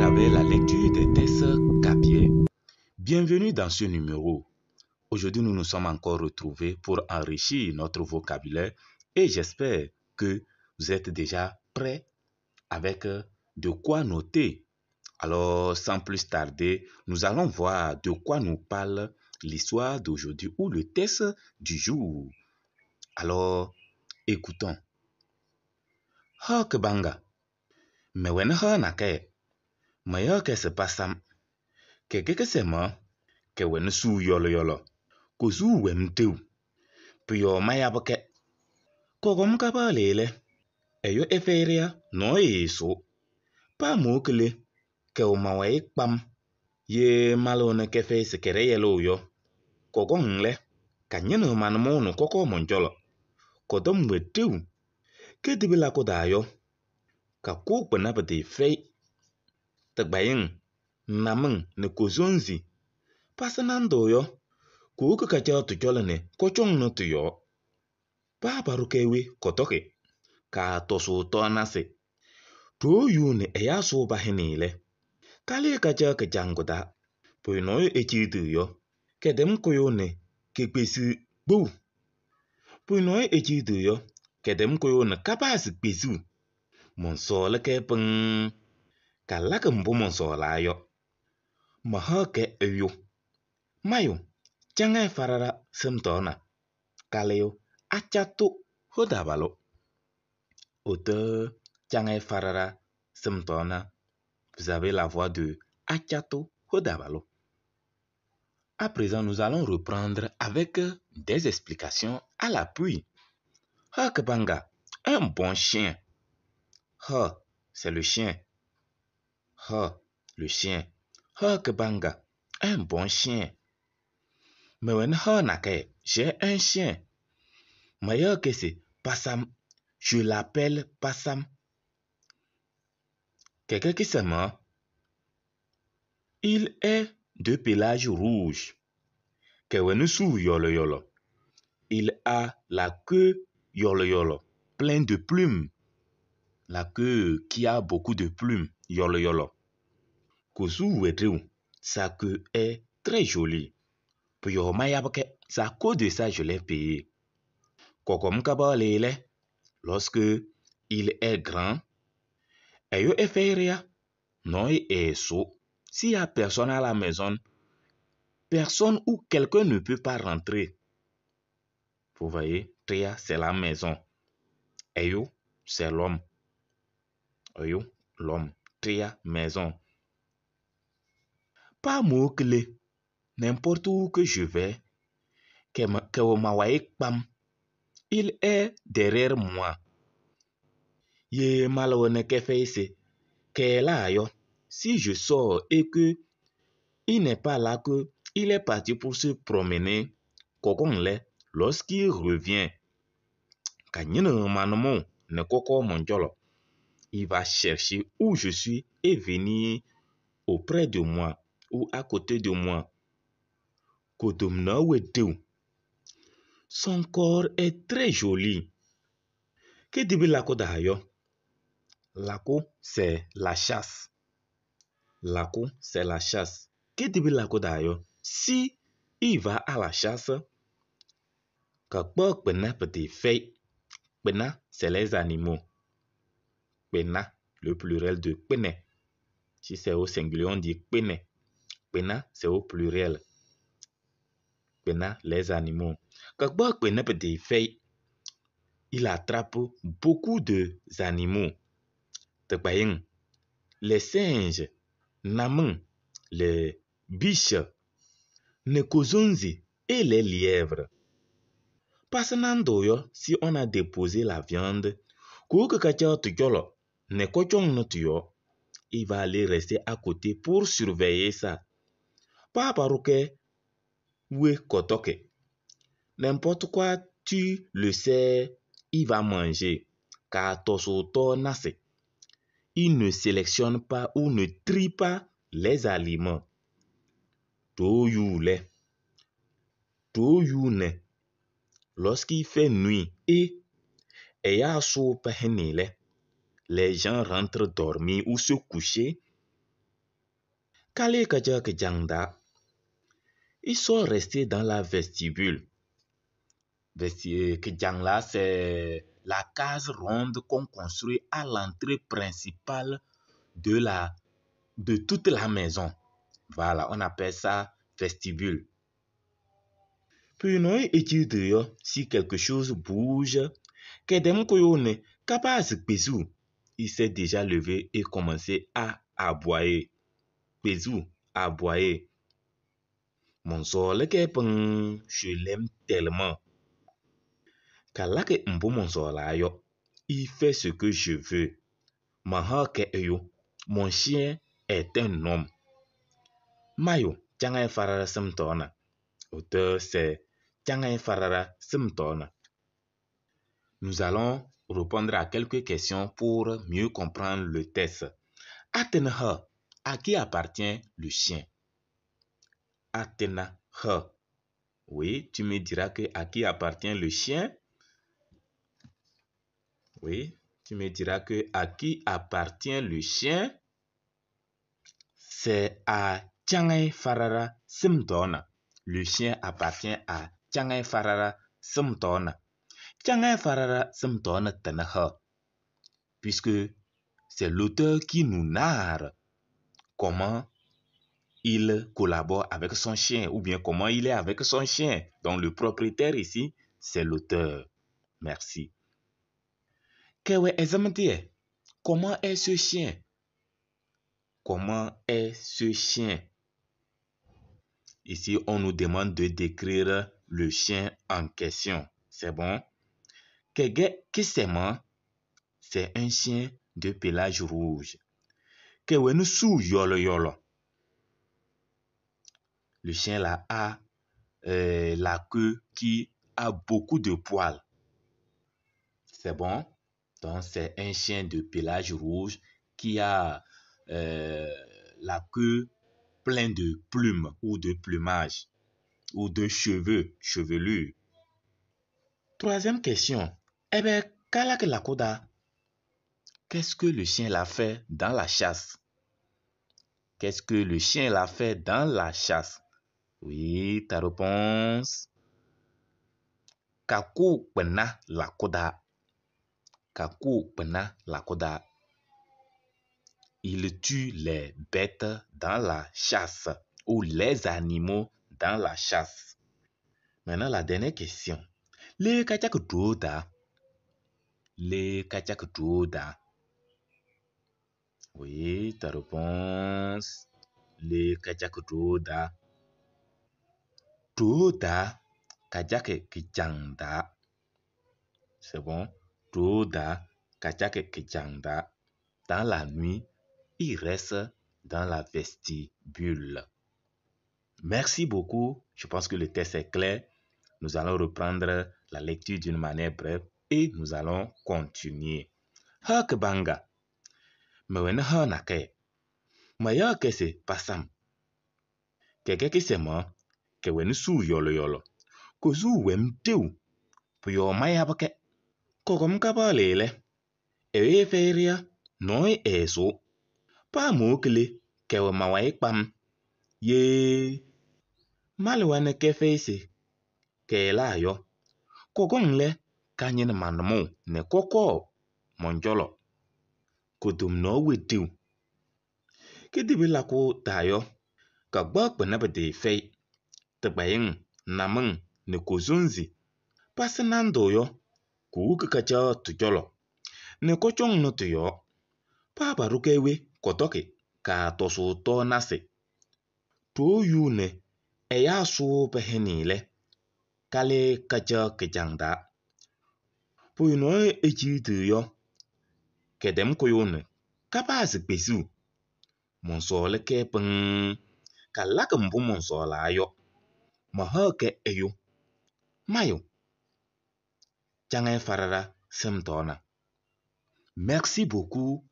avez la lecture des textes Kabyè. Bienvenue dans ce numéro. Aujourd'hui, nous nous sommes encore retrouvés pour enrichir notre vocabulaire et j'espère que vous êtes déjà prêts avec de quoi noter. Alors, sans plus tarder, nous allons voir de quoi nous parle l'histoire d'aujourd'hui ou le texte du jour. Alors, écoutons. Hawkbanga. Mais when ha na ke. Maya ke se pasam. Ke ke se ma. Ke wen su yolo yolo. Ko su wem teu. Puyo maya boke. Kogom ka ba lele. Eyo eferia no eso. Pa mo kele. Ke o ma wa kpam. Ye malo ne ke fe se kere yelo yo. Kogo ngle. Ka nyene man mo no koko monjolo. Kodom we teu. Ke dibila ko da yo. Ka ko kpena be fei. Tagbayin naming ne kozonzi. Pasanando yo. Ko ka ka cha tu jolo ne ko chong no tu yo. Pa baru kewe kotoke. Ka tosu to nase. To yu ne eya so ba henile. Kale ka cha ka jangoda. Po no e chi tu yo. Ke dem ko yo ne ke gbesi gbu. Po no e chi tu yo. Ke dem ko yo ne kabasi gbesu. Mon so le ke peng. Ka la ke mbo mon so la yo. Ma ha ke eyo. Mayo, changa farara semtona. Kaleo, achato hodabalo. Auteur Changa Farara Semtona. Vous avez la voix de Achato Hodabalo. À présent, nous allons reprendre avec des explications à l'appui. Hakbanga, un bon chien. Ha, c'est le chien. Ha, le chien. Hakbanga, un bon chien. Mais ha nake, j'ai un chien. Maya que c'est Passam. Je l'appelle Passam. Quelqu'un qui s'aime. Il est de pelage rouge. Kewenusu yolo yolo. Il a la queue yolo yolo, pleine de plumes. La queue qui a beaucoup de plumes, yolo yolo. Kozu wedriu, sa queue est très jolie. Puis c'est à cause de ça je l'ai payé. Kokom kaba lele, lorsque il est grand, eyo eferia, non et so. S'il y a personne à la maison, personne ou quelqu'un ne peut pas rentrer. Vous voyez, Tria, c'est la maison. Eyo, c'est l'homme. Eyo, l'homme. Tria, maison. Pas mot clé. N'importe où que je vais, il est derrière moi. Ye malone ke ke yo. Si je sors et que il n'est pas là, que il est parti pour se promener, kokon le, lorsqu'il revient, il va chercher où je suis et venir auprès de moi ou à côté de moi. Son corps est très joli. Que dit lako d'ayo? Lako, c'est la chasse. Lako, c'est la chasse. Que dit lako d'ayo? Si il va à la chasse, pena, c'est les animaux. Pena, le pluriel de pene. Si c'est au singulier, on dit pene. Pena, c'est au pluriel. Pena, les animaux. Il attrape beaucoup de animaux. Les singes, naming, les biches, nekozonzi et les lièvres. Pasanando yo, si on a déposé la viande, il va aller rester à côté pour surveiller ça. Papa we kotoke. N'importe quoi tu le sais, il va manger. Car tosoto nase. Il ne sélectionne pas ou ne trie pas les aliments. Toyule. Toyune. Lorsqu'il fait nuit et les gens rentrent dormir ou se coucher. Kalé kaja kejangda. Ils sont restés dans la vestibule. Kejang là, c'est la case ronde qu'on construit à l'entrée principale de toute la maison. Voilà, on appelle ça vestibule. Puis nous étudions si quelque chose bouge, Kedem koyone, kapaz bezou. Il s'est déjà levé et commencé à aboyer. Bezou, aboyer. Mon sol kepeng, je l'aime tellement. Kalake mbo mon yo, il fait ce que je veux. Maha ke yo, mon chien est un homme. Mayo, tchangay farara simtona. Auteur, c'est Tchangay Farara Simtona. Nous allons répondre à quelques questions pour mieux comprendre le texte. Atenaha, à qui appartient le chien? Atenaha. Oui, tu me diras que à qui appartient le chien? Oui, tu me diras que à qui appartient le chien? C'est à Tchangay Farara Simtona. Le chien appartient à Tchangay Farara Simtona. Tchangay Farara Simtona Tenaha. Puisque c'est l'auteur qui nous narre comment il collabore avec son chien ou bien comment il est avec son chien. Donc le propriétaire ici, c'est l'auteur. Merci. Kewe Ezamtie, comment est ce chien? Comment est ce chien? Ici, on nous demande de décrire le chien en question. C'est bon? Kege Kisema, c'est un chien de pelage rouge. Kewe sou yolo yolo. Le chien là a la queue qui a beaucoup de poils. C'est bon? Donc, c'est un chien de pelage rouge qui a la queue pleine de plumes ou de plumage ou de cheveux, chevelure. Troisième question. Eh bien, Kalak Lakoda, qu'est-ce que le chien l'a fait dans la chasse? Qu'est-ce que le chien l'a fait dans la chasse? Oui, ta réponse. Kaku pena lakoda. Kaku pena lakoda. Il tue les bêtes dans la chasse ou les animaux dans la chasse. Maintenant, la dernière question. Le kachak doda. Le kachak doda. Oui, ta réponse. Le kachak doda. Doda, kachak kijangda. C'est bon. Doda, kachak kijangda. Dans la nuit, il reste dans la vestibule. Merci beaucoup. Je pense que le texte est clair. Nous allons reprendre la lecture d'une manière brève et nous allons continuer. Hakbanga. Mewene ha nake. Maya kese pasam. Keke kese ma. Keweni su yolo yolo. Kozu wem teu. Puyo maya bake. Kokom kaba lele. Ewe feria. Noi ezo. Pa mokele. Kewe mawa ikpam. Ye. Malwane kefese. Kela yo. Kogongle. Kanyen manmo. Ne koko. Monjolo. Kodum no wetu. Kedibi lako tayo. Kagba kpenabede fei. Tagbayeng. Nameng. Ne kozunzi. Pasenando yo. Kuuka kacha tujolo. Ne kochong no tuyo. Pa barukewe kotoke. Ka tosu to nase. To yu ne. Eya su pehenile. Kale kacha kejangda. Puino echi tuyo. Kedem koyone. Kapaz bezu. Monsole ke peng. Kalaka mbu monsola yo. Maha ke eyo. Mayo. Tchangay farara semtona. Merci beaucoup.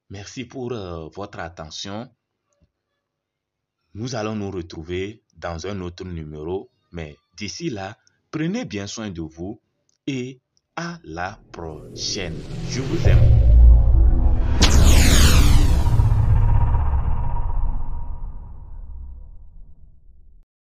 Merci pour votre attention. Nous allons nous retrouver dans un autre numéro. Mais d'ici là, prenez bien soin de vous et à la prochaine. Je vous aime.